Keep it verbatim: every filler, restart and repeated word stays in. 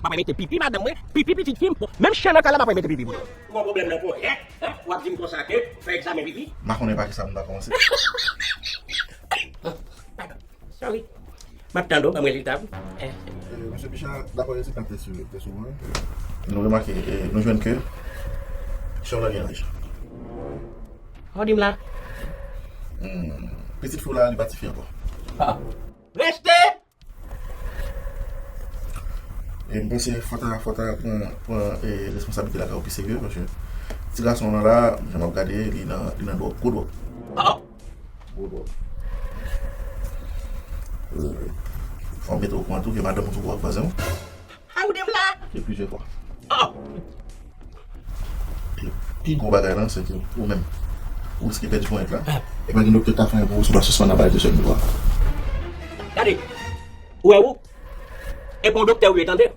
Mwen mete pipi madanm mwen, pipi pitit fi m. Bon, menm chen nan kay la m ap mete pipi pou nou. Ou gen pwoblèm nan ponyèt, hein? W ap di m konsa ke fè egzamen pipi? M pa konnen pa kisa m ta kòmanse. Padon. Sorry. M ap tande w, ban m rezilta w. Eh. Eh, mesye Bicha, daprè rezilta tès yo, tès ou an, nou remake, eh, nou jwenn ke chen w lan gen laj. Sa w di m la? Hmm, pitit fi w la, li pa tifi ankò. Ah. Reste! E m panse fò ta, fò ta pran, pran, e, responsablite lakay ou pi serye, paske ti gason an la, jan m ap gade, li nan, li nan dwòg, gwo dwòg. Ah! Gwo dwòg. E, fò m mete w okouran tou ke madanm ou tou ap vwazen w. Sa w di m la? E plizyè fwa. Ah! E pi gwo bagay lan, se ke ou menm, ou riske pèdi ponyèt la. Ah. E pa gen doktè k ta fè anyen pou ou si w pa sispann ap bay de sèl miwa. Gade, ou wè ou, e pa yon doktè ou ye tande.